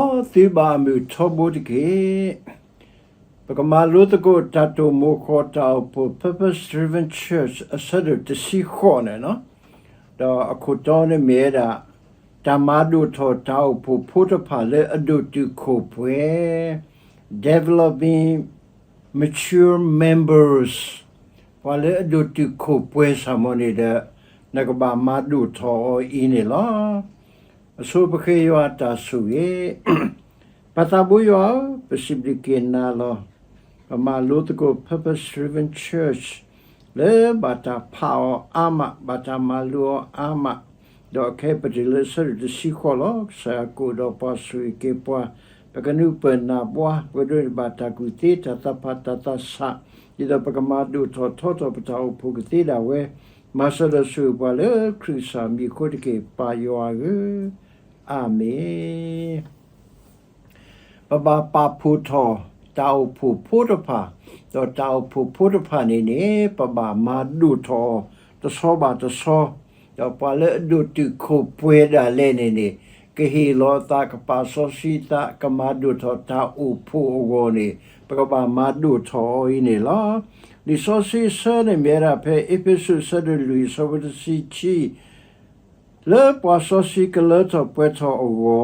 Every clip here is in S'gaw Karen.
မ်သုဘၣ်အမုာ်ထီဘိတက့ၢ်. ပကမၤလိသကိးတၢ်တိာ်မိၤဃီၤတၢ်အိၣ်ဖှိၣ် Purpose Driven Church အဆၢဒိၣ်တဆံဃိးန့ၣ်လီၤ. ဒီးအခိၣ်တီန့ၣ်မ့ၢ်ဝဲဒၣ် တၢ်မၤဒိၣ်ထီၣ်တၢ်အိၣ်ဖှိၣ်ဖိတဖၣ်လၢအဒိၣ်တုာ်ခိၣ်ပှဲၤ, Developing Mature Members, ပှၤလၢအဒိၣ်တုာ်ခိၣ်ပှဲၤစ့ၢ်ကီးန့ၣ်ဒီး နကဘၣ်မၤဒိၣ်ထီၣ်အီၤအံၤန့ၣ်လီၤ. အဆိပဃ့ယွၤအတၢ်ဆိၣ်ဂ့ၤ. ပၢ်သးဘိယွၤဧၢ, ပစံးဘျုးက့ၤနၤလီၤ. ပမၤလိသကိး Purpose Driven Church လၢဘၣ်တၢ်ဖးအီၤအါမး, ဘၣ်တၢ်မၤလိအီၤအါမး, ဒီးအခဲအံၤပတုၤလၢအဆၢဒိၣ်တဆံဃိးလီၤ. ကစၢ်ယွၤကအိၣ်ဒီးပှၤဆိၣ်ဂ့ၤက့ၤပှၤ, ပကနုာ်ပၢၢ်နၢ်ဘှါ, ပကဒိးန့ၢ်ဘၣ်တၢ်ကူၣ်သ့, တၢ်သးဖး, တၢ်သးဆး, ဒ်သိးပကမၤဒိၣ်ထီၣ်ထီထီၣ်ပတၢ်အိၣ်ဖှိၣ်ကသ့ဒၣ်ဝဲ, မၤစၢၤဒီးဆိၣ်ဂ့ၤပှၤလၢခရံာ်ကစၢ်မံၤအဃိတက့ၢ်, ပၢ်ယွၤဧၢ, အၤမ့ၣ်. ပဘၣ်ပာ်ဖှိၣ်ထီၣ်တၢ်အိၣ်ဖှိၣ်ဖိတဖၣ်, ဒီးတၢ်အိၣ်ဖှိၣ်ဖိတဖၣ်န့ၣ်န့ၣ် ပဘၣ်မၤဒိၣ်ထီၣ်အီၤတဆီဘၣ်တဆီ, ဒီးပှၤလၢအဒိၣ်တုာ်ခိၣ်ပှဲၤဒၣ်လဲာ်န့ၣ်န့ၣ် ကဟ့ၣ်လီၤအသး, ကပာ်စီဆှံအသး, ကမၤဒိၣ်ထီၣ်တၢ်အိၣ်ဖှိၣ်အဂီၢ်န့ၣ် ပကဘၣ်မၤဒိၣ်ထီၣ်အီၤအံၤန့ၣ်လီၤ. လံာ်စီဆှံအဆၢန့ၣ်မ့ၢ်ဝဲဒၣ်ဖဲအ့းဖ့းစူးအဆၢဒိၣ်လွံၢ်အဆၢဖိတဆံခံ လၢပှၤစီဆှံကလၢထီၣ်ပှဲၤထီၣ်အဂီၢ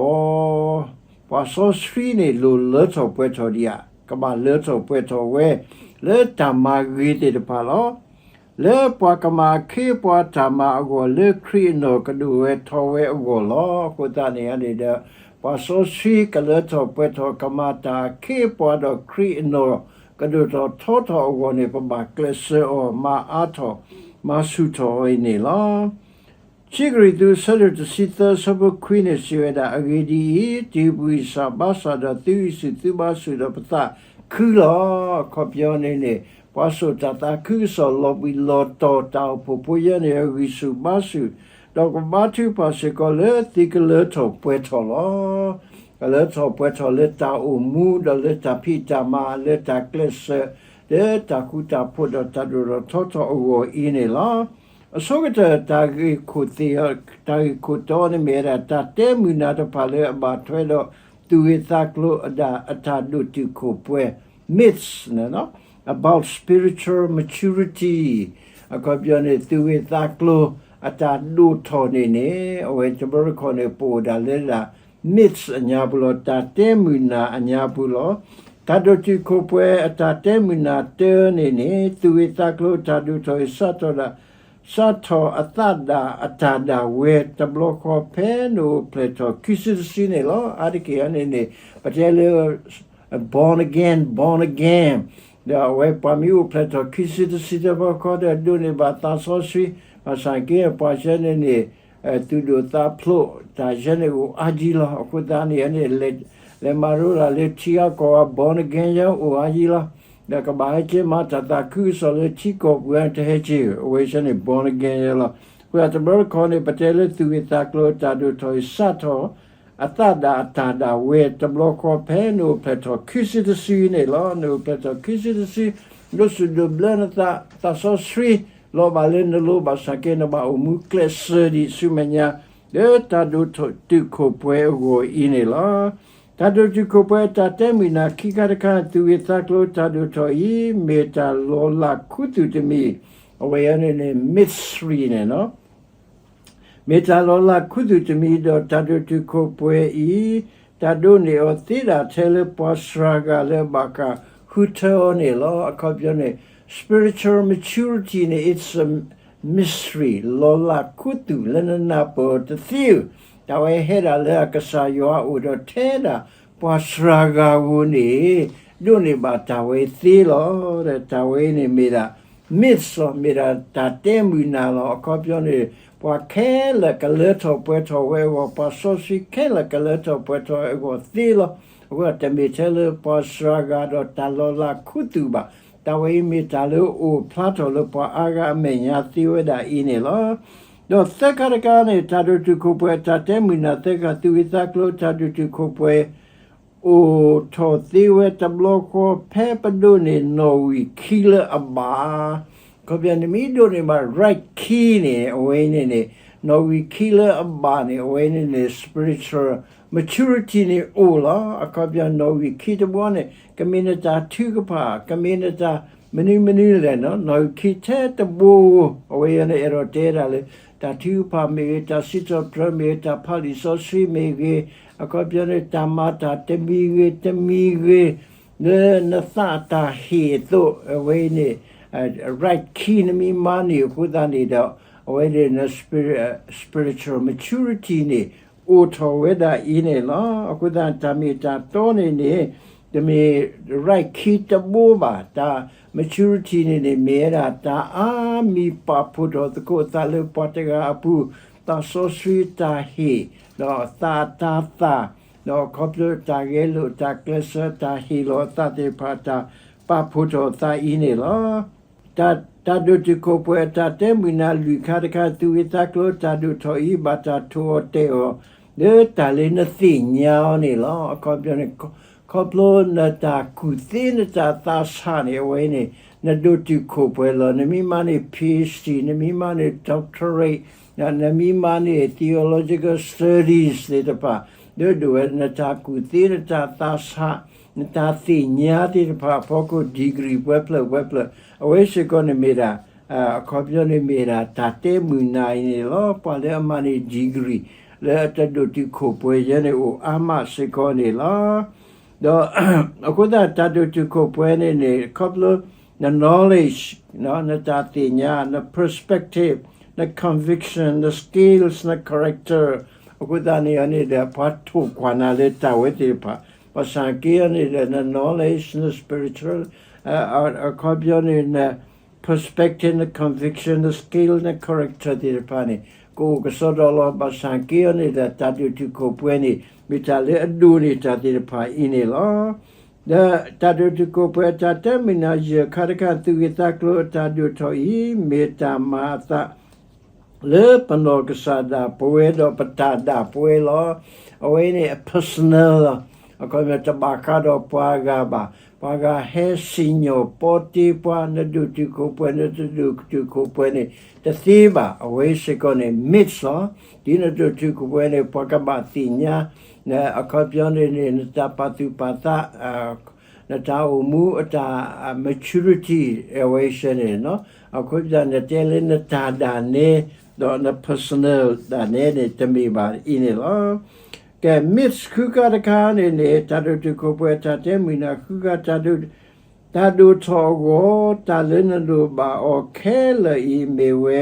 ်, ပှၤစီဆှံန့ၣ်လိၣ်လၢထီၣ်ပှဲၤထီၣ်ဒံးဧါ, ကဘၣ်လၢထီၣ်ပှဲၤထီၣ်ဝဲ လၢတၢ်မၤဂ့ၤသ့ၣ်တဖၣ်လီၤ. လၢပှၤကမၤအခ့အပှၤတၢ်မၤအဂီၢ် လၢခရံာ်အနီၢ်ကဒိၣ်ဝဲထီၣ်ဝဲအဂီၢ်လီၤ. အဃိသတးန့ၣ်န့ၣ်ဒီး ပှၤစီဆှံကလၢထီၣ်ပှဲၤထီၣ် ကမၤတၢ်အခ့အပှၤဒီးခရံာ်အနီၢ် ကဒိၣ်ထီၣ်ထီထီၣ်အဂီၢ်န့ၣ် ပဘၣ်ကျဲးစၢးအီၤ မၤအါထီၣ် မၤဆူၣ်ထီၣ်အီၤအံၤန့ၣ်လီၤ. ခံကရံၣ်သူး အဆၢဒိၣ်တဆံသၢ အဆၢဖိခွံန့ၣ် စံးဝဲဒၣ်, အဂ့ၢ်ဒ်အံၤ, တုၤပဂံၢ်စၢ်ဘါစၢ်ဒီး သုဂံၢ်ဆူၣ်သုဘါဆူၣ်ဒီး ပသးခုလီၤ. အခီပညီန့ၣ်န့ၣ် ပှၤစိာ်တၢ်သးခုကစီၣ်လီၤဘှံးလီၤတီၤ တၢ်အိၣ်ဖှိၣ်ဖိယဲန့ၣ် အဂံၢ်ဆူၣ်ဘါဆူၣ်, ဒီးကဘါထုကဖၣ်စ့ၢ်ကီးလၢသုကလၢထီၣ်ပှဲၤထီၣ်လီၤ. ကလၢထီၣ်ပှဲၤထီၣ်လၢတၢ်အိၣ်မူ ဒီးလၢတၢ်ဖံးတၢ်မၤ လၢတၢ်ကျဲးစၢး လၢတၢ်ဃူတၢ်ဖိးဒီးတၢ်ဒိၣ်ထီၣ်ထီထီၣ်အဂီၢ်အံၤန့ၣ်လီၤ. အဆိကတၢၢ် တၢ်ဂ့ၢ်ခိၣ်သ့ၣ်, တၢ်ဂ့ၢ်ခိၣ်တီန့ၣ်မ့ၢ်ဝဲဒၣ် တၢ်တဲမုာ်နၤတဖၣ်လၢအဘၣ်ထွဲဒီး သူၣ်ဂ့ၢ်သးကျိၤအတၢ်ဒိၣ်တုာ်ခိၣ်ပှဲၤ myths န့ၣ်လီၤ. About spiritual maturity အခီပညီန့ၣ် သူၣ်ဂ့ၢ်သးကျိၤအတၢ်ဒိၣ်ထီၣ်န့ၣ်န့ၣ် အဝဲတဘျီတခီၣ်န့ၣ် ပအိၣ်ဒၣ်လၢဒၣ် myths အညါပူၤလီၤ. တၢ်တဲမုာ်နၤအညါပူၤလီၤ. တၢ်ဒိၣ်တုာ်ခိၣ်ပှဲၤအတၢ်တဲမုာ်နၤတၢန့ၣ်န့ၣ် သူၣ်ဂ့ၢ်သးကျိၤအတၢ်ဒိၣ်ထီၣ်အံၤ စးထီၣ်ဒၣ် စးထီၣ်အသးဒၣ်အတၢ်ဒၣ်ဝဲ တဘျီဃီဖဲနအိၣ်ဖျဲၣ်ထီၣ်ခံစုတစုန့ၣ်လီၤ. အါတက့ၢ်အံၤန့ၣ်န့ၣ် ပတဲလၢ born again, born again ဒီးအဝဲပှၤမ့ၢ်အိၣ်ဖျဲၣ်ထီၣ်ခံစုတစုတဘျီဃီဒီး ဒိးန့ၢ်ဘၣ်သးစီဆှံ, ဘၣ်ဆၣ်က့ပှၤဆဲန့ၣ်န့ၣ် သူၣ်ဒိၣ်သးဖျိး တၢ်ဆဲန့ၣ်အိၣ်အါယံၤလီၤ. အဃိသတးန့ၣ်န့ၣ် လဲၤမၤလိဒၣ်လၢထံဂၤကီၢ်ဂၤ born again ယဲအိၣ်အါယံၤလီၤ. ဒီးကဘၣ်ဟဲက့ၤမၤတၢ်သးခုကစီၣ်လၢထံကီၢ်ပူၤတဟဲက့ၤ, အဝဲဆဲန့ၣ် born again ယဲလီၤ. အဃိသတးတဘျီတခီန့ၣ် ပတဲလၢသူၣ်ဂ့ၢ်သးကျိၤအတၢ်ဒိၣ်ထီၣ်အံၤ စးထီၣ် အသးဒၣ်အတၢ်ဒၣ်ဝဲ တဘျီဃီဖဲနအိၣ်ဖျဲၣ်ထီၣ်ခံစုတစုန့ၣ်လီၤ. နအိၣ်ဖျဲၣ်ထီၣ်ခံစုတစု ဒိးစူၣ်ဒိးဘျၢနသး, သးစီဆှံ လီၤဘၣ်လၢနလိၤ ဘၣ်ဆၣ်က့ နဘၣ်အိၣ်မူကျဲးစၢးဒံးဆူမဲာ်ညါ လၢတၢ်ဒိၣ်တုာ်ခိၣ်ပှဲၤအဂီၢ်အံၤန့ၣ်လီၤ. တၢ်ဒိၣ်တုာ်ခိၣ်ပှဲၤအတၢ်တဲမုာ်နၤခံခါတခါ သူၣ်ဂ့ၢ်သးကျိၤတၢ်ဒိၣ်ထီၣ်အံၤ မ့ၢ်တၢ်လီၤလးခူသူၣ်တမံၤ, အဝဲအံၤန့ၣ်န့ၣ် mystery န့ၣ်လီၤ. မ့ၢ်တၢ်လီၤလးခူသူၣ်တမံၤဒီး တၢ်ဒိၣ်တုာ်ခိၣ်ပှဲၤအံၤ တၢ်ဒိးန့ၢ်အီၤသ့ဒၣ်ထဲလၢပှၤစှၤဂၤလၢဘၣ်ဃးဃုထၢအီၤန့ၣ်လီၤ. အခီပညီန့ၣ် spiritual maturity န့ၣ် it's a mystery လီၤလးခူသူၣ်လၢနနၢ်ပၢၢ်တသ့ဧၢ, တၢ်ဝဲဟဲဒၣ်လၢအကစၢ်ယွၤအအိၣ်ဒီးထဲဒၣ်ပှၤစှၤဂၤဧိၤန့ၣ် ဒိးန့ၢ်ဘၣ်တၢ်ဝဲသ့လီၤ. ဒီးတၢ်ဝဲအံၤန့ၣ်မ့ၢ်ဒၣ် myths လီၤ, မ့ၢ်ဒၣ်တၢ်တဲမုာ်နၤလီၤ. အခီပညီန့ၣ် ပှၤခဲလၢာ်ကလၢထီၣ်ပှဲၤထီၣ်ဝဲအဂီၢ်, ပှၤစီဆှံခဲလၢာ်ကလၢထီၣ်ပှဲၤထီၣ်ဝဲအဂီၢ်သ့လီၤ. အဃိတမ့ၢ်ထဲလၢပှၤစှၤဂၤဒီးတၢ်လီၤလးခူသူၣ်ဘၣ်. တၢ်ဝဲအံၤမ့ၢ်တၢ်လၢအိၣ်ဖျါထီၣ်လၢပှၤအါဂၤအမဲာ်ညါသ့ဝဲဒၣ်အံၤန့ၣ်လီၤ. ဒီးသၢခါတခါန့ၣ် တၢ်ဒိၣ်တုာ်ခိၣ်ပှဲၤအတၢ်တဲမုာ်နၤသၢခါ သူၣ်ဂ့ၢ်သးကျိၤတၢ်ဒိၣ်တုာ်ခိၣ်ပှဲၤ အိၣ်ထီၣ်သ့ဝဲတဘျီဃီ ဖဲပဒိးန့ၢ်နီၣ်ဝံာ်ခံလၢအဘၣ်. အခီပညီန့ၣ် မ့ၢ်ဒိးန့ၢ်ဘၣ် right key န့ၣ် အဝဲအံၤန့ၣ်န့ၣ် နီၣ်ဂံၢ်ခံလၢအဘၣ်န့ၣ် အဝဲန့ၣ်န့ၣ် spiritual maturity န့ၣ်အိၣ်လီၤ. အခီပညီနီၣ်ဂံၢ်ခံတဘိန့ၣ် ကမ့ၢ်နတၢ်ထုကဖၣ်, ကမ့ၢ်နတၢ်မနုၤမနုၤလဲၣ်နီၤ, နီၣ်ဂံၢ်ခံထဲတဘိ အဝဲန့ၣ်အဲၣ်ဒိးတဲဒၣ်လၢ တၢ်ထုကဖၣ်မ့ၢ်ဂ့ၤ, တၢ်စံးထီၣ်ပတြၢၤမ့ၢ်ဂ့ၤ, တၢ်ဖးလံာ်စီဆှံမ့ၢ်ဂ့ၤ, အခီပညီန့ၣ် တၢ်မၤတၢ်တမံၤဂ့ၤ တမံၤဂ့ၤ လၢနသးအတၢ်ဟ့ၣ်အသိး အဝဲန့ၣ် right key နမ့ၢ်မၤန့ၢ်အဃိသတးန့ၣ်ဒီး အဝဲန့ၣ်န spiritual maturity န့ၣ် အိၣ်ထီၣ်ဝဲဒၣ်အံၤန့ၣ်လီၤ. အဃိသတးတၢ်မ့ၢ်တၢ်တီန့ၣ်န့ၣ် တမ့ၢ် right key တဘိဘၣ်. တၢ် maturity န့ၣ်န့ၣ် မ့ၢ်ဝဲဒၣ်တၢ်အါမံၤပာ်ဖှိၣ်ထီၣ်သကိးအသးလၢပှၤတဂၤအပူၤ, သးစီဆှံတၢ်ဟ့ၣ်, ဒီးသးအတၤသၣ်, ဒီးခီဖျိတၢ်ဂဲၤလိာ်တၢ်ကျဲးစၢးတၢ်ဟ့ၣ်လီၤအသးသ့ၣ်တဖၣ် တၢ်ပာ်ဖှိၣ်ထီၣ်အသးအံၤန့ၣ်လီၤ. တၢ် တၢ်ဒိၣ်တုာ်ခိၣ်ပှဲၤအတၢ်တဲမုာ်နၤလွံၢ်ခါတခါ သူၣ်ဂ့ၤသးကျိၤတၢ်ဒိၣ်ထီၣ်အံၤ ဘၣ်တၢ်ထိၣ်အီၤတဲာ်အီၤ လၢတၢ်လၢနသ့ၣ်ညါအီၤန့ၣ်လီၤ. အခီပညီန့ၣ် ခီဖျိနတၢ်ကူၣ်သ့နတၢ်သးဆးန့ၣ် အဝဲန့ၣ် နဒိၣ်တုာ်ခိၣ်ပှဲၤလီၤ. နမ့ၢ်မၤန့ၢ် PhD, နမ့ၢ်မၤန့ၢ် doctorate, နမ့ၢ်မၤန့ၢ် theological studies သ့ၣ်တဖၣ် ဒိၣ်ဒိၣ်ဝဲနတၢ်ကူၣ်သ့နတၢ်သးဆး နတၢ်သ့ၣ်ညါသ့ၣ်တဖၣ်အဖီခိၣ် degree ပှဲၤဖျၢၣ်ပှဲၤဖျၢၣ် အဝဲစ့ၢ်ကီးန့ၣ်မ့ၢ်ဒၣ် အခီပညီန့ၣ်မ့ၢ်ဒၣ်တၢ်တဲမုာ်နၤအံၤန့ၣ်လီၤ. ပှၤလၢအမၤန့ၢ် degree လၢအတဒိၣ်တုာ်ခိၣ်ပှဲၤယဲန့ၣ်အိၣ်အါမးစ့ၢ်ကီးန့ၣ်လီၤ. ဒီး အဃိသတးတၢ်ဒိၣ်တုာ်ခိၣ်ပှဲၤန့ၣ်န့ၣ် ခီဖျိ န knowledge နတၢ်သ့ၣ်ညါ, န perspective, န conviction, န skills, န character အဃိသတးန့ၣ်အီၤန့ၣ်ဒီး ပှၤထိၣ်ကွၢ်နၤလၢတၢ်ဝဲသ့ၣ်တဖၣ် ဘၣ်ဆၣ်က့အီၤန့ၣ်ဒီး န knowledge, န spiritual, အခီပညီန့ၣ် န perspective, န conviction, န skill, န character သ့ၣ်တဖၣ်န့ၣ် ကအိၣ်ကစီဒီလီၤ. ဘၣ်ဆၣ်က့အီၤန့ၣ်ဒီး တၢ်ဒိၣ်တုာ်ခိၣ်ပှဲၤန့ၣ် မ့ၢ်တၢ်လၢအဒိၣ်န့ၢ်တၢ်သ့ၣ်တဖၣ်အံၤန့ၣ်လီၤ. ဒီးတၢ်ဒိၣ်တုာ်ခိၣ်ပှဲၤအတၢ်တဲမုာ်နၤယဲၢ်ခါတခါ သူၣ်ဂ့ၤသးကျိၤအတၢ်ဒိၣ်ထီၣ်အံၤ မ့ၢ်တၢ်မၤအသး လၢပနီၢ်ကစၢ်ဒၣ်ပဝဲဒီးပတၢ်ဒၣ်ပဝဲလီၤ. အဝဲန့ၣ် personal လီၤ. အခီပညီတဘၣ်ဃးဒီးပှၤဂၤဘၣ်. ပှၤဂၤဟဲစံၣ်ညီၣ်ပီတ့ပှၤ နဒိၣ်တုာ်ခိၣ်ပှဲၤ နတဒိၣ်တုာ်ခိၣ်ပှဲၤန့ၣ် တသ့ဘၣ်. အဝဲစ့ၢ်ကီးန့ၣ် myth လီၤ. ဒ်နဒိၣ်တုာ်ခိၣ်ပှဲၤန့ၣ် ပှၤကဘၣ်သ့ၣ်ညါ အခီပညီန့ၣ်န့ၣ် နတၢ်ပာ်သူၣ်ပာ်သး နတၢ်အိၣ်မူအတၢ် maturity အဝဲစ့ၢ်န့ၣ် အခီပညီနတဲလၢနတၢ်ဒၣ်နဲ ဒီးန personal ဒၣ်နဲန့ၣ် တမ့ၢ်ဘၣ်အံၤန့ၣ်လီၤ. ကဲ myth ဃုခါတခါန့ၣ်န့ၣ် တၢ်ဒိၣ်တုာ်ခိၣ်ပှဲၤ တၢ်တဲမုာ်နၤဃုခါ တၢ်ဒိၣ်ထီၣ်အဂီၢ် တၢ်လၢနလိၣ်ဘၣ်အီၤခဲလၢာ်အံၤ မ့ၢ်ဝဲ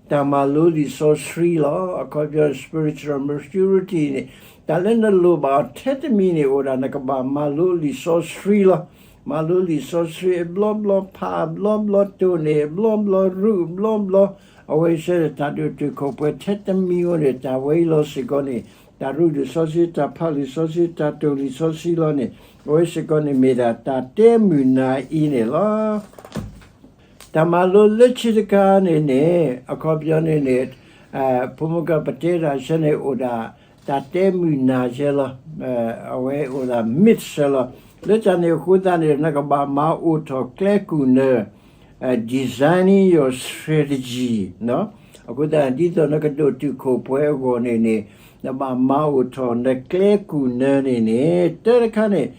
တၢ်မၤလိလံာ်စီဆှံလီၤ. အခီပညီ spiritual maturity န့ၣ် တၢ်လၢနလိၣ်ဘၣ်အီၤထဲတမံၤန့ၣ် အိၣ်ဒၣ်နကဘၣ်မၤလိလံာ်စီဆှံလီၤ. မၤလိလံာ်စီဆှံအဘျီဘျီ ဖးအဘျီဘျီ တိၢ်န့ၢ်အဘျီဘျီ ရူးအဘျီဘျီ အဝဲစ့ၢ်န့ၣ် တၢ်ဒိၣ်တုာ်ခိၣ်ပှဲၤထဲတမံၤအိၣ်န့ၣ် တၢ်ဝဲအံၤလီၤစ့ၢ်ကီးန့ၣ် တၢ်ရူးလံာ်စီဆှံ တၢ်ဖးလံာ်စီဆှံ တၢ်တိၢ်လံာ်စီဆှံလီၤန့ၣ် အဝဲစ့ၢ်ကီးန့ၣ်မ့ၢ်ဒၣ်တၢ်တဲမုာ်နၤအံၤန့ၣ်လီၤ. တၢ်မၤလိလၢခံတခါန့ၣ်န့ၣ် အခီပညီန့ၣ်န့ၣ် ဖိမုၣ်ကပတဲတၢ်ဆၢန့ၣ် အိၣ်ဒၣ်တၢ်တဲမုာ်နၤဆဲလီၤ. အဝဲအိၣ်ဒၣ် myth ဆဲလီၤ. လၢတၢ်န့ၣ်အဃိသတးန့ၣ် နကဘၣ်မၤအိၣ်ထီၣ်ကျဲကူၣ်နၢ designing your strategy အဃိသတး ဒ်သိးနကဒိၣ်တုာ်ခိၣ်ပှဲၤအဂီၢ်န့ၣ်န့ၣ် နဘၣ်မၤအိၣ်ထီၣ်နကျဲကူၣ်နၢန့ၣ်န့ၣ် တၢတခါန့ၣ်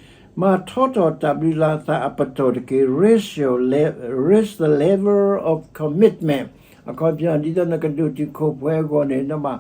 မၤထီထီၣ်တၢ်ဘျုးလၢ်သးအပတီၢ်တက့ၢ် raise your le- raise the level of commitment အခီပညီ ဒ်သိးနကဒိၣ်တုာ်ခိၣ်ပှဲၤအဂီၢ်န့ၣ် နဘၣ်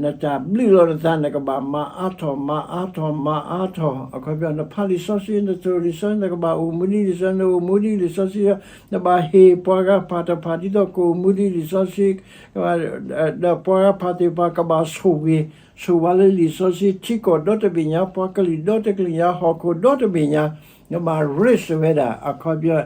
နတၢ်ဘျုးလီၤနသး နကဘၣ်မၤအါထီၣ် မၤအါထီၣ် မၤအါထီၣ် အခီပညီ နဖးလံာ်စီဆှံ နတိၢ်လံာ်စီဆှံ နကဘၣ်အိၣ်မူဒံးလံာ်စီဆှံ နအိၣ်မူဒံးလံာ်စီဆှံ နဘၣ်ဟ့ၣ်ပှၤဂၤဖးတဖၣ် ဒ်သိးကအိၣ်မူဒံးလံာ်စီဆှံ ဒီးပှၤဂၤဖးသ့ၣ်တဖၣ်ကဘၣ်ဆိၣ်ဂ့ၤ ဆိၣ်ဝါလၢလံာ်စီဆှံ ထံကီၢ်ဒီတဘ့ၣ်ညါ ပှၤကလုာ်ဒီတကလုာ်ညါ ဟီၣ်ခိၣ်ဒီတဘ့ၣ်ညါ နဘၣ် raise ဝဲဒၣ် အခီပညီ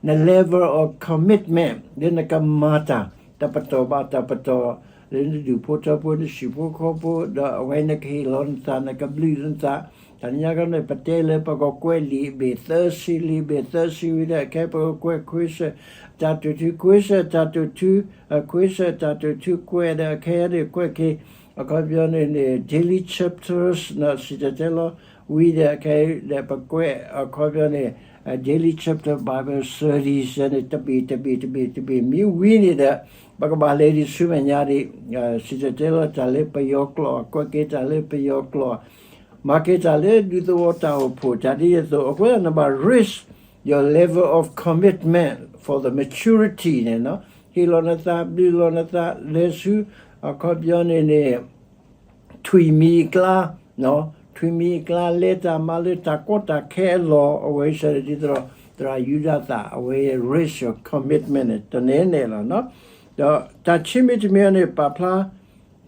န level of commitment လၢနကမၤတၢ် တပတီၢ်ဘၣ်တပတီၢ် လၢနဒူၣ်ဖိထၢဖိ နဆံၣ်ဖိခီဖိ ဒီးအဝဲနကဟ့ၣ်လီၤနသး နကဘျုးနသး တၢ်နညါကီန့ၣ် ပတဲလၢပကကွဲးလံာ်ဘ့ၣ်သၢဆံ လံာ်ဘ့ၣ်သၢဆံဝံၤဒီး ခဲ ပကကွဲးခွ့စၢၣ် တၢ်တိာ်ထူ ခွ့စၢၣ် တၢ်တိာ်ထူ ခွ့စၢၣ် တၢ်တိာ်ထူ ကွဲးဒီး ခဲအံၤန့ၣ် ကွဲးက့ၤ အခီပညီန့ၣ်န့ၣ် daily chapters စံၣ်တဲၤတဲလီၤ ဝံၤဒီးခဲအံၤဒီးပကွဲးအခီပညီန့ၣ် daily chapter Bible studies န့ၣ် တဘ့ၣ်တဘ့ၣ်တဘ့ၣ်တဘ့ၣ် မ့ၢ်ဝံၤန့ၣ်ဒီး ပကဘၣ်လဲၤဒံးဆူမဲာ်ညါဒံး စံၣ်တဲၤတဲလီၤတၢ်လၢပယီၤကျိာ် ကွဲးက့ၤတၢ်လၢပယီၤကျိာ် မၤက့ၤတၢ်လၢဒူသဝီတၢ်အိၣ်ဖှိၣ် တၢ်ဒ်န့ၣ်အသိး အဃိသတးနဘၣ် raise your level of commitment for the maturity န့ၣ် ဟ့ၣ်လီၤနသး ဘျုးလီၤနသး လဲၤဆူ အခီပညီန့ၣ်န့ၣ် ထွံၣ်မံၤအကျါ, ထွံၣ်မံၤအကျါ လဲၤတၢ်မၤလၢတၢ်ကီတၢ်ခဲအလီၢ် အဝဲစ့ၢ်ဒ်သိး သရၣ်ယူဒၤသၣ် အဝဲ raise your commitment န့ၣ် တနဲနဲလီၤ. ဒီးတၢ်ခံမံၤတမံၤန့ၣ် ပာ်ဖျါ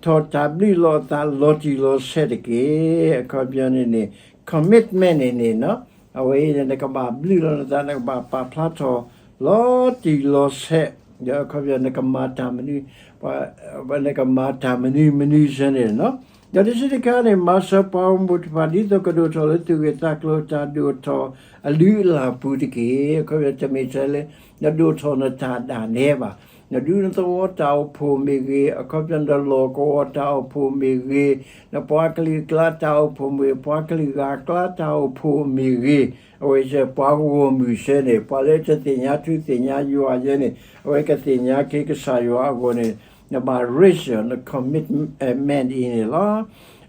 ထီၣ်တၢ်ဘျုးလီၤအသးလီၤတံၢ်လီၤဆဲးတက့ၢ်. အခီပညီန့ၣ်န့ၣ် commitment န့ၣ်န့ၣ် အဝဲအံၤန့ၣ် နကဘၣ်ဘျုးလီၤနသး နကဘၣ်ပာ်ဖျါထီၣ်လီၤတံၢ်လီၤဆဲး ဒီးအခီပညီ နကမၤတၢ်မနုၤ နကမၤတၢ်မနုၤမနုၤစ့ၢ်န့ၣ်လီၤ. ဒီးတဆံတခါန့ၣ် မၤစၢၤပှၤဂီၢ်မုၢ်တဖၣ် ဒ်သိးကဒိၣ်ထီၣ်လၢသူၣ်ဂ့ၤသးကျိၤ တၢ်ဒိၣ်ထီၣ်အလုၢ်အလၢ်ပူၤတက့ၢ်. အခီပညီ တမ့ၢ်ထဲလၢ နဒိၣ်ထီၣ်နတၢ်ဒၣ်နဲဘၣ် နဒူနသဝီတၢ်အိၣ်ဖှိၣ်မ့ၢ်ဂ့ၤ, အခီပညီ နလီၢ်ကဝီၤတၢ်အိၣ်ဖှိၣ်မ့ၢ်ဂ့ၤ, နပှၤကလုာ်အကျါတၢ်အိၣ်ဖှိၣ်မ့ၢ်ဂ့ၤ, ပှၤကလုာ်ဂၤအကျါတၢ်အိၣ်ဖှိၣ်မ့ၢ်ဂ့ၤ, အဝဲစ့ၢ် ပှၤဂီၢ်မုၢ်စ့ၢ်န့ၣ် ပှၤလၢတသ့ၣ်ညါထူသ့ၣ်ညါယွၤယဲန့ၣ် အဝဲကသ့ၣ်ညါက့ၤကစၢ်ယွၤအဂီၢ်န့ၣ် နဘၣ် raise န commitment အံၤန့ၣ်လီၤ.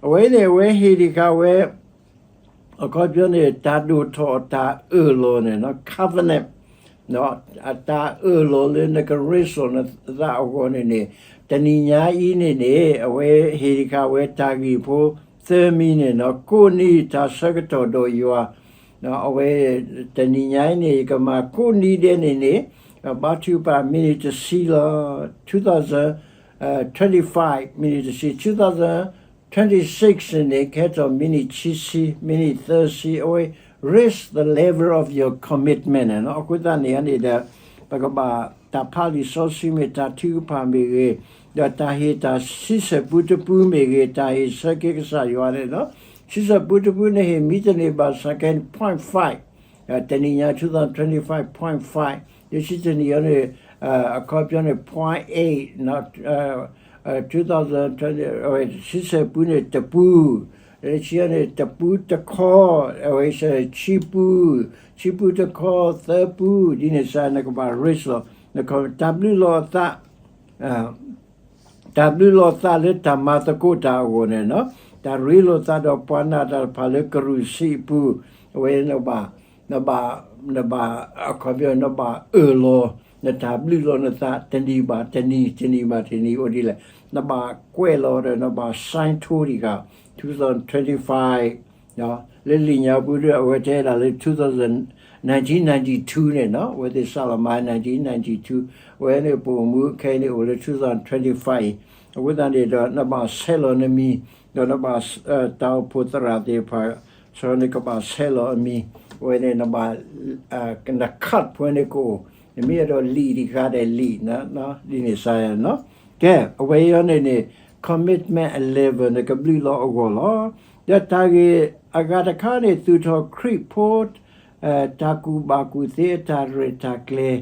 အဝဲန့ၣ် အဝဲဟ့ၣ်ဒံးဃာ်ဝဲ အခီပညီန့ၣ် တၢ်ဒိၣ်ထီၣ်အတၢ်အၢၣ်လီၤန့ၣ် covenant အတၢ်အၢၣ်လီၤလၢနက raise နသးအဂီၢ်န့ၣ်န့ၣ် တနံၤညါအံၤန့ၣ်န့ၣ် အဝဲဟ့ၣ်ဒံးဃာ်ဝဲတၢ်ဂ့ၢ်ဖိသၢမံၤန့ၣ်လီၤ. ကိးနံၤတၢ်ဆၢကတီၢ်ဒီးယွၤ အဝဲ တနံၤညါအံၤန့ၣ် ယကမၤကိးနံၤဒဲးန့ၣ်န့ၣ် ဘါထုကဖၣ်မံးနံးတဆံလီၤ. two thousand twenty-five မံးနံးတဆံ two thousand twenty-six န့ၣ်န့ၣ် ကဲထီၣ်မံးနံးခံဆံ မံးနံးသၢဆံ အဝဲ raise the level of your commitment န့ၣ်လီၤ. အဃိသတးန့ၣ်န့ၣ်ဒီး ပကဘၣ်တၢ်ဖးလံာ်စီဆှံမ့ၢ်တၢ်ထုကဖၣ်မ့ၢ်ဂ့ၤ, ဒီးတၢ်ဟ့ၣ်တၢ်ဆံဆဲၣ်ပူတပူမ့ၢ်ဂ့ၤ, တၢ်ဟ့ၣ်ဆၢက့ၤကစၢ်ယွၤန့ၣ်လီၤ. ဆံဆဲၣ်ပူတပူန့ၣ် ဟ့ၣ်မံတန့ၢ်ဘၣ်ဆၣ်ကဲ point five တနံၤညါ two thousand twenty-five point five ယဆံတနံၤအံၤန့ၣ် အခီပညီန့ၣ် point eight ဆံဆဲၣ်ပူန့ၣ်တပူ, ဆံန့ၣ်တပူတခီ, အဝဲဆံပူ, ဆံပူတခီ သၢပူ, ဒ်န့ၣ်စ့ၢ် နကဘၣ် raise လီၤ န တၢ်ဘျုးလီၤအသး တၢ်ဘျုးလီၤသးလၢတၢ်မၤသကိးတၢ်အဂီၢ်န့ၣ်လီၤ. တၢ်ရ့လိာ်သးဒီးပှၤနာ်တၢ်တဖၣ်လၢကရူၢ်စံးအပူၤ, အဝဲ နဘၣ်, နဘၣ်, နဘၣ်, အခီပညီ နဘၣ်အၢၣ်လီၤ နတၢ်ဘျုးလီၤနသး တနံၤဘၣ်တနံၤ တနံၤဘၣ်တနံၤ အိၣ်ဒ်လဲၣ်, နဘၣ်ကွဲးလီၤဒီး နဘၣ် sign ထိဒံးဃာ် two thousand twenty-five လၢလံာ်ညါပူၤဒီး အဝဲတဲဒၣ်လၢ two thousand, nineteen ninety-two န့ၣ်လီၤ. အဝဲသ့ၣ်စးလီၤမၤ nineteen ninety-two, အဝဲန့ၣ် ပအိၣ်မူခဲအံၤန့ၣ် အိၣ်လၢ two thousand twenty-five အံၤ, အဃိသတးန့ၣ်ဒီး နဘၣ်ဆဲးလီၤနမံၤ, ဒီးနဘၣ် တၢ်အိၣ်ဖှိၣ်သရၣ်သ့ၣ်တဖၣ် ဆိနကဘၣ်ဆဲးလီၤအမံၤ, အဝဲန့ၣ် နဘၣ်, န card ဖဲန့ၣ်ကအိၣ်, နမ့ၢ်အဲၣ်ဒိးလံာ်တဂၤဒီးလံာ်, ဒ်န့ၣ်စ့ၢ်န့ၣ်လီၤ. ကဲ, အဝဲအံၤန့ၣ်န့ၣ် commitment level နကဘျုးလီၤအဂီၢ်လီၤ. ဒီးတၢ်ဂ့ၢ်အဂၤတခါန့ၣ် သူၣ်ထီၣ်ခရံာ်ဖိ တၢ်ကူၣ်ဘၣ်ကူၣ်သ့အတၢ်ရဲၣ်တၢ်ကျဲၤ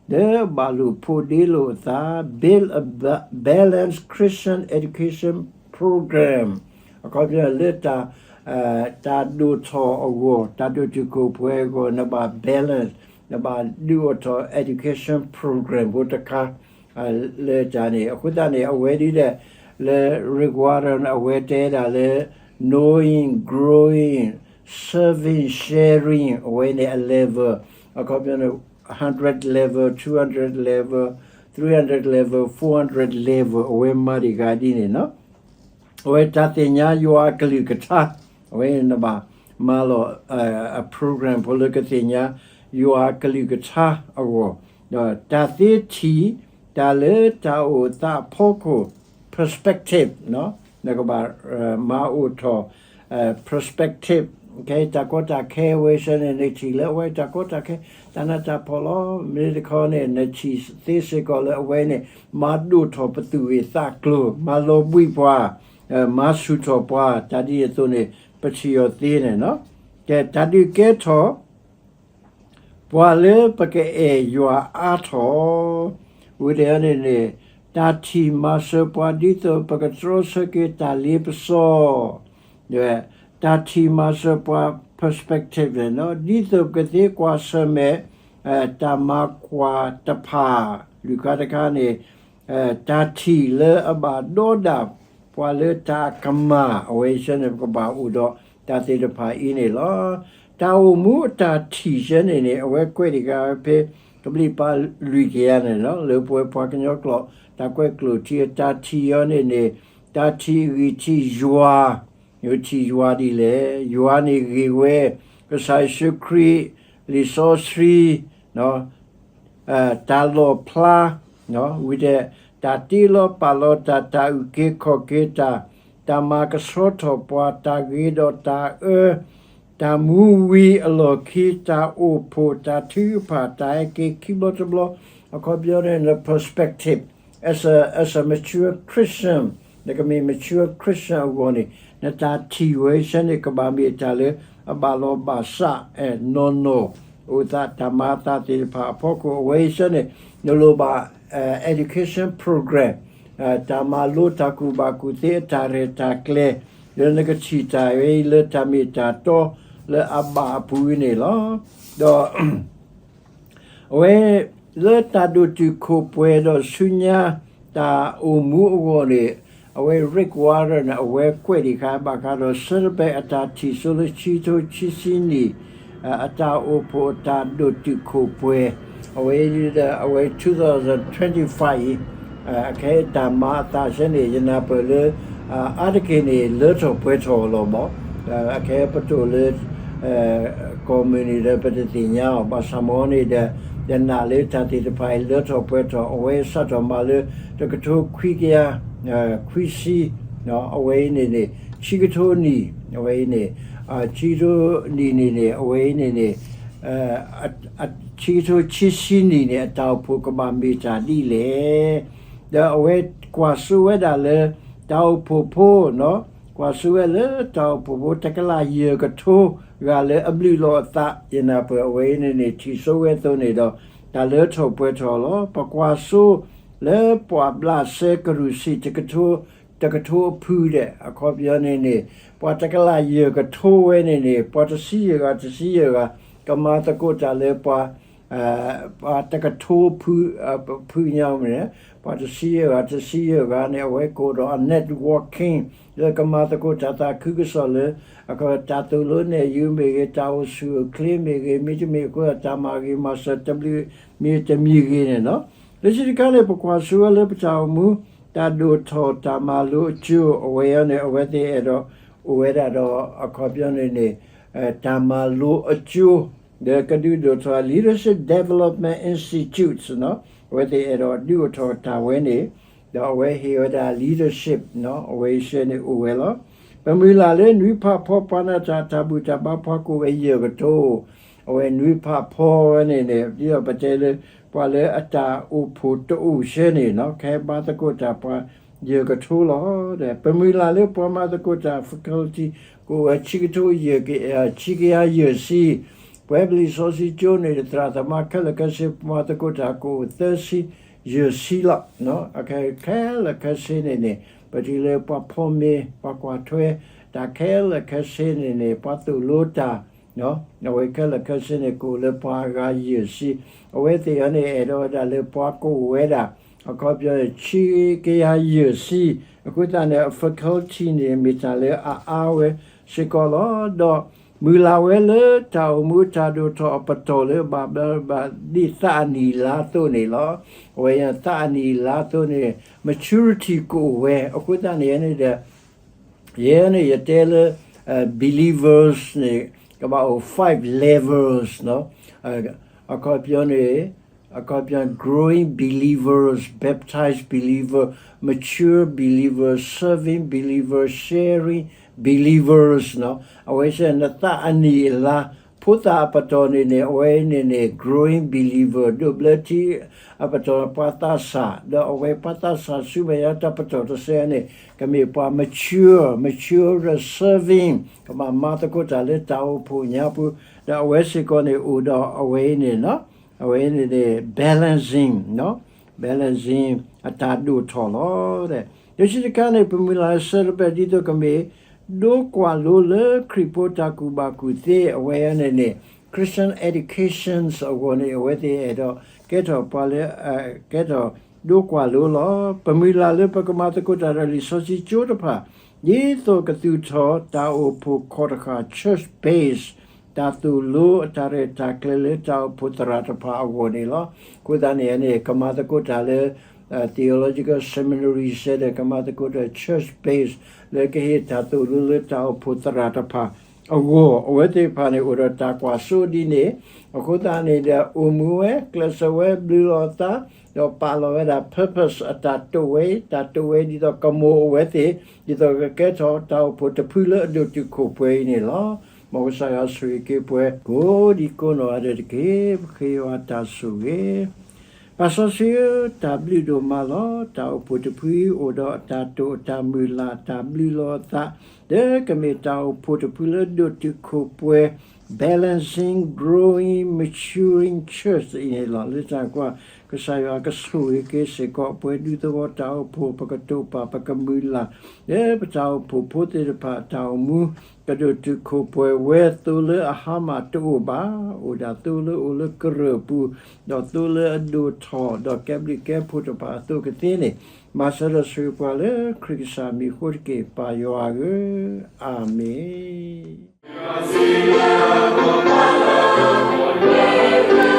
လၢဘၣ်လိာ်ဖိးဒ့လိာ်အသး build a ba-, balanced Christian education program အခီပညီလၢတၢ်, တၢ်ဒိၣ်ထီၣ်အဂီၢ်, တၢ်ဒိၣ်တုာ်ခိၣ်ပှဲၤအဂီၢ် နဘၣ် balance, နဘၣ်ဒုးအိၣ်ထီၣ် education program ဖိတခါ လၢတၢ်န့ၣ် အဃိသတးန့ၣ် အဝဲဒ်လဲၣ်, လၢ Rick Warren အဝဲတဲဒၣ်လၢ knowing, growing, serving, sharing အဝဲန့ၣ်အ level, အခီပညီန့ၣ် hundred level, two hundred level, three hundred level, four hundred level အဝဲမၤတ့ၢ်ဂၤဒ်န့ၣ်လီၤ. အဝဲတၢ်သ့ၣ်ညါယွၤအကလုၢ်ကထါ, အဝဲနဘၣ်မၤလီၤ အ program ဖိလၢကသ့ၣ်ညါယွၤအကလုၢ်ကထါအဂီၢ်, ဒီးတၢ်သ့ထံၣ်တၢ်လၢတၢ်အိၣ်သးအဖီခိၣ် perspective နကဘၣ်မၤအိၣ်ထီၣ် perspective ခဲအံၤတၢ်ကီတၢ်ခဲဝဲစ့ၢ်န့ၣ် နထံၣ်လၢအဝဲတၢ်ကီတၢ်ခဲ တၢ်နးတၢ်ဖှီၣ်လီၤ. မ့ၢ်တခီန့ၣ် နထံၣ်သ့စ့ၢ်ကီးလၢအဝဲန့ၣ် မၤဒိၣ်ထီၣ်ပသူၣ်ဂ့ၤသးကျိၤ, မၤလီၤဘှံးပှၤ, မၤဆူၣ်ထီၣ်ပှၤ, တၢ်ဒ်အသိးန့ၣ် ပထံၣ်အီၤသ့န့ၣ်လီၤ. ကဲတၢ်ဒုးကဲထီၣ် ပှၤလၢပကအဲၣ်ယွၤအါထီၣ်, ဝံၤဒီးန့ၣ်န့ၣ်, တၢ် တၢ်ထံၣ်မၤစၢၤပှၤဒ်သိးပကတြီဆၢက့ၤတၢ်လ့ပစီ, တၢ်ထံၣ်မၤစၢၤပှၤ perspective န့ၣ်လီၤ. ဒ်သိးပကသ့ကွၢ်ဆၢၣ်မဲာ် တၢ်မၤကွၢ်တဖၣ်, လွံၢ်ခါတခါန့ၣ် တၢ်ထံၣ်လၢအဘၣ်ဒီဒၣ်ပှၤလၢတၢ်ကမၣ်, အဝဲဆၢန့ၣ် ပကဘၣ်အိၣ်ဒီးတၢ်သ့ၣ်တဖၣ်အံၤန့ၣ်လီၤ. တၢ်အိၣ်မူအတၢ်ထံၣ်ဆၢန့ၣ်န့ၣ် အဝဲကွဲးတဂၤဖဲ ကဘျံးပၤလွံၢ်ကယၤန့ၣ်လီၤ, လၢပဝဲပှၤကညီကျိာ် တၢ်ကွဲးကျိာ်ထံ တၢ်ထံၣ်အီၤန့ၣ်န့ၣ် တၢ်ထံၣ်အဂံၢ်ထံၣ်ယွၤ, ယထံၣ်ယွၤဒ်လဲၣ်, ယွၤန့ၣ်ဂ့ၤဝဲ, ကစၢ်ယ့ၣ်ၡူးခရံာ်, လံာ်စီဆှံ, တၢ်လီၣ်ဖျါ, ဝံၤဒီး တၢ်တ့လီၤပာ်လီၤတၢ်, တၢ်အုၣ်က့ၤခီၣ်က့ၤတၢ်, တၢ်မၤကဆှီထီၣ်ပှၤ, တၢ်ဂ့ၤဒီးတၢ်အၢ, တၢ်မူဝံၤအလီၢ်ခံ, တၢ်အိၣ်ဖှိၣ်, တၢ်ထုကဖၣ်, တၢ်ဟဲက့ၤခံဘျီတဘျီ, အခီပညီန့ၣ် န perspective as a, as a mature Christian, နကမ့ၢ် mature Christian အဂီၢ်န့ၣ် နတၢ်ထံၣ်ဝဲဆၢန့ၣ် ကဘၣ်မ့ၢ်တၢ်လၢအဘၣ်လီၤဘၣ်စး နီၢ်နီၢ် အိၣ်သးတၢ်မၤအသးသ့ၣ်တဖၣ်အဖီခိၣ် အဝဲအံၤဆၢန့ၣ် နလိၣ်ဘၣ် education program, တၢ်မၤလိတၢ်ကူၣ်ဘၣ်ကူၣ်သ့အတၢ်ရဲၣ်တၢ်ကျဲၤ လၢနကထံၣ်တၢ်ဝဲအံၤလၢတၢ်မ့ၢ်တၢ်တီလၢအဘၣ်အပူၤန့ၣ်လီၤ. ဒီး အဝဲ လၢတၢ်ဒိၣ်တုာ်ခိၣ်ပှဲၤဒီးဆူညါ တၢ်အိၣ်မူအဂီၢ်န့ၣ် အဝဲ Rick Warren န့ၣ် အဝဲကွဲးဒံးခါဘၣ်ဃးဒီး Saddleback အတၢ်ထံၣ်စိလၢခံကထိခံဆံနံၣ် အတၢ်အိၣ်ဖှိၣ်အတၢ်ဒိၣ်တုာ်ခိၣ်ပှဲၤ အဝဲဒီး အဝဲ two thousand twenty-five အံၤ အခဲအံၤတၢ်မၤအသးဆၢန့ၣ် ယနၢ်ပၢၢ်လၢ အါတက့ၢ်န့ၣ် လၢထီၣ်ပှဲၤထီၣ်လီၤမး, အခဲပတိၢ်လၢ ကီၢ်မုၢ်နံၤဒီး ပတသ့ၣ်ညါအီၤ ဘၣ်ဆၣ်မ့ၢ်န့ၣ်ဒီး ယနာ်လၢတၢ်သ့ၣ်တဖၣ်အံၤ လၢထီၣ်ပှဲၤထီၣ် အဝဲစးထီၣ်မၤလၢ တကထိခွံကယၤ ခွံဆံ အဝဲအံၤန့ၣ်န့ၣ် ဆံကထိနံၣ် အဝဲအံၤန့ၣ် ဆံကထိနံၣ်န့ၣ်န့ၣ် အဝဲအံၤန့ၣ်န့ၣ် ဆံကထိခံဆံနံၣ်န့ၣ် အတၢ်အိၣ်ဖှိၣ်ကဘၣ်မ့ၢ်တၢ်ဒ်လဲၣ်. ဒီးအဝဲကွၢ်စိဝဲဒၣ်လၢ တၢ်အိၣ်ဖှိၣ်ဖိ ကွၢ်စိဝဲလၢတၢ်အိၣ်ဖှိၣ်ဖိ တကလးယဲၢ်ကထိဂၤလၢအဘျုးလီၤအသး ယနၢ်ပၢၢ်အဝဲအံၤန့ၣ်န့ၣ် ထံၣ်စိဝဲအသိးန့ၣ်ဒီး တၢ်လၢထီၣ်ပှဲၤထီၣ်လီၤ. ပကွၢ်စိလၢပှၤဘျးစဲကရူၢ်စံၣ် တကထိအဖုဒီး အခီပညီန့ၣ်န့ၣ် ပှၤတကလးယဲၢ်ကထိဝဲန့ၣ်န့ၣ် ပှၤတဆံယဲၢ်ဂၤ တဆံယဲၢ်ဂၤ ကမၤသကိးတၢ်လၢပှၤ ပှၤတကထိဖု ဖုညါမ့ၢ်န့ၣ် ပှၤတဆံယဲၢ်ဂၤ တဆံယဲၢ်ဂၤန့ၣ် အဝဲကိးဒီးအ networking လၢကမၤသကိးတၢ်သးခုကစီၣ်လၢ တၢ်သိၣ်လိနဲၣ်ယုာ်မ့ၢ်ဂ့ၤ တၢ်အိၣ်ဆူၣ်အိၣ်ချ့မ့ၢ်ဂ့ၤ မ့တမ့ၢ်အဃိ တၢ်မၤဂ့ၤမၤစၢၤတဘျုးမ့ၢ်တမံၤဂ့ၤန့ၣ်လီၤ. လၢခံတခါန့ၣ် ပကွၢ်စိဝဲလၢပတၢ်အိၣ်မူ တၢ်ဒိၣ်ထီၣ်တၢ်မၤလိအကၠိ အဝဲအံၤန့ၣ် အဝဲသ့ၣ်အဲၣ်ဒိးအိၣ်ဝဲဒၣ်ဒီး အခီပညီန့ၣ်န့ၣ် တၢ်မၤလိအကၠိ ဒီးကဒုးဒိၣ်ထီၣ် Leadership Development Institute န့ၣ် အဝဲသ့ၣ်အဲၣ်ဒိးဒုးအိၣ်ထီၣ်တၢ်ဝဲန့ၣ် ဒီးအဝဲဟ့ၣ်ဝဲဒၣ် leadership န့ၣ် အဝဲအံၤဆၢန့ၣ်အိၣ်ဝဲလီၤ. ပမုၢ်လၢ်လၢနွံဖးဖီပှၤနၢ်တၢ်တၢ်ဘူၣ်တၢ်ဘါ ပှၤကိးဝဲယဲၢ်ကထိ အဝဲနွံဖးဖီဝဲန့ၣ်န့ၣ် ဒ်သိးပတဲလၢ ပှၤလၢအတၢ်အိၣ်ဖှိၣ်တအိၣ်ဆၢန့ၣ် ကဟဲမၤသကိးတၢ်ပှၤယဲၢ်ကထိလီၤ. ဒီးပမုၢ်လၢ်လၢပှၤမၤသကိးတၢ် faculty ကအိၣ်ဝဲဆံကထိယဲၢ် ဆံကယၤယဲၢ်ဆံ, ပှၤပျံၤစီဆှံကၠိန့ၣ် သရၣ်သမါခဲလၢာ်ခဲဆ့ ပှၤမၤသကိးတၢ်ကအိၣ်သၢဆံယဲၢ်ဆံလီၤ. ခဲလၢာ်ခဲဆ့န့ၣ်န့ၣ် ပထံၣ်လၢပှၤဖီမ့ၤ ပှၤကွၢ်ထွဲ တၢ်ခဲလၢာ်ခဲဆ့န့ၣ်န့ၣ် ပှၤသိၣ်လိတၢ် အဝဲခဲလၢာ်ခဲဆ့န့ၣ် ကအိၣ်လၢပှၤအဂၤယဲၢ်ဆံ, အဝဲသ့ၣ်အံၤန့ၣ် အဲၣ်ဒိးဝဲဒၣ်လၢပှၤကအိၣ်ဝဲဒၣ် အခီပညီ ဆံကယၤယဲၢ်ဆံ, အဃိသတးန့ၣ် အ faculty န့ၣ် မ့ၢ်တၢ်လၢအအါဝဲစ့ၢ်ကီးလီၤ. ဒီးမုၢ်လၢ်ဝဲလၢတၢ်အိၣ်မူတၢ်ဒိၣ်ထီၣ်အပတီၢ်လၢဘၣ်ဘျၢဘၣ်ဒ်သးအနံၣ်အလါအသိးန့ၣ်လီၤ. အဝဲသးအနံၣ်အလါအသိးန့ၣ် maturity ကအိၣ်ဝဲ အဃိသတးန့ၣ်န့ၣ်ဒီး ယဲန့ၣ် ယတဲလၢ believers န့ၣ် ကဘၣ်အိၣ် five levels အခီပညီန့ၣ် အခီပညီ growing believers, baptized believer, mature believer, serving believer, sharing believers အဝဲစဲ နသးအနံၣ်အလါ ဖိသၣ်အပတီၢ်န့ၣ်န့ၣ် အဝဲန့ၣ်န့ၣ် growing believer ဒိးဘျၢထံအပတီၢ် ပှၤသးစၢ် ဒီးအဝဲပှၤသးစၢ်ဆူမဲာ်ညါတၢ်ပတီၢ်တစဲးန့ၣ် ကမ့ၢ်ပှၤ mature, mature serving ကဘၣ်မၤသကိးတၢ်လၢတၢ်အိၣ်ဖှိၣ်ညါပူၤ ဒီးအဝဲစ့ၢ်ကီးန့ၣ် အိၣ်ဒီးအဝဲအံၤန့ၣ် အဝဲန့ၣ်န့ၣ် balancing န့ၣ် balancing အတၢ်ဒိၣ်ထီၣ်လီၤ. ယဆံတခါန့ၣ် ပမုၢ်လၢ် celebrate ဒ်သိးကမ့ၢ် ဒိကွၢ်လိလၢခရံာ်ဖိတၢ်ကူၣ်ဘၣ်ကူၣ်သ့ အဝဲအံၤန့ၣ်န့ၣ် Christian educations အဂီၢ်န့ၣ် အဝဲသ့ၣ်အဲၣ်ဒိးကဲထီၣ်ပှၤလၢ ကဲထီၣ်ဒိကွၢ်လိလီၤ. ပမုၢ်လၢ်လၢပကမၤသကိးတၢ်ဒီးလံာ်စီဆှံကၠိတဖၣ် ဒ်သိးကသူၣ်ထီၣ်တၢ်အိၣ်ဖှိၣ်ခီၣ်တဃၣ် church base တၢ်သိၣ်လိအတၢ်ရဲၣ်တၢ်ကျဲၤလၢတၢ်အိၣ်ဖှိၣ်သရၣ်တဖၣ်အဂီၢ်န့ၣ်လီၤ. အဃိသတးန့ၣ်န့ၣ် ကမၤသကိးတၢ်လၢ theological seminary စဲဒီး ကမၤသကိးဒီး church base လၢကဟ့ၣ်တၢ်သိၣ်လိလၢတၢ်အိၣ်ဖှိၣ်သရၣ်တဖၣ်အဂီၢ် အဝဲသ့ၣ်တဖၣ်န့ၣ် အိၣ်ဒီးတၢ်ကွၢ်စိဒ်န့ၣ် အဃိသတးန့ၣ်ဒီး အိၣ်မူဝဲ ကျဲးစၢးဝဲ ဘျုးလီၤသး ဒီးပာ်လီၤဝဲဒၣ် purpose အတၢ်တိာ်ဝဲအံၤ တၢ်တိာ်ဝဲဒ်သိးကမိၣ်အဝဲသ့ၣ် ဒ်သိးကကဲထီၣ်တၢ်အိၣ်ဖှိၣ်တဖုလၢအဒိၣ်တုာ်ခိၣ်ပှဲၤအံၤန့ၣ်လီၤ. မ်ကစၢ်ယွၤဆိၣ်ဂ့ၤက့ၤပှၤကိးဒံကိးနီၢ်ဂၤဒဲးတက့ၢ်. ပဃ့ယွၤတၢ်ဆိၣ်ဂ့ၤ ပၢ်စီဆှံဧၢ, တၢ်ဘျုးဒိၣ်မးလီၤ. တၢ်အိၣ်ဖှိၣ်တဖုအံၤအိၣ်ဒီးအတၢ်တိာ်အတၢ်မုၢ်လၢ် တၢ်ဘျုးလီၤအသး လၢကမ့ၢ်တၢ်အိၣ်ဖှိၣ်တဖုလၢဒိၣ်တုာ်ခိၣ်ပှဲၤ balancing, growing, maturing church အံၤန့ၣ်လီၤ. လၢတၢ်ကွၢ် ကစၢ်ယွၤကဆိၣ်ဂ့ၤက့ၤစ့ၢ်ကီး ပှဲၤဒူသဝီတၢ်အိၣ်ဖှိၣ် ပကတိာ်ပာ် ပကမုၢ်လၢ် လၢပတၢ်အိၣ်ဖှိၣ်ဖိသ့ၣ်တဖၣ် တၢ်အိၣ်မူ ကဒိၣ်တုာ်ခိၣ်ပှဲၤဝဲ သိလၢအဟါမၢ်တအိၣ်ဘၣ်, အိၣ်ဒၣ်သိလၢအိၣ်လၢကရၢၢ်ပူၤ, ဒီးသိလၢအဒိၣ်ထီၣ် ဒီးကဲဘျုးကဲဖှိၣ်တဖၣ်အသိးကသ့န့ၣ်, မၤစၢၤဒီးဆိၣ်ဂ့ၤပှၤလၢခရံာ်ကစၢ်မံၤအဃိတက့ၢ် ပၢ်ယွၤဧၢ, အၤမ့ၣ်.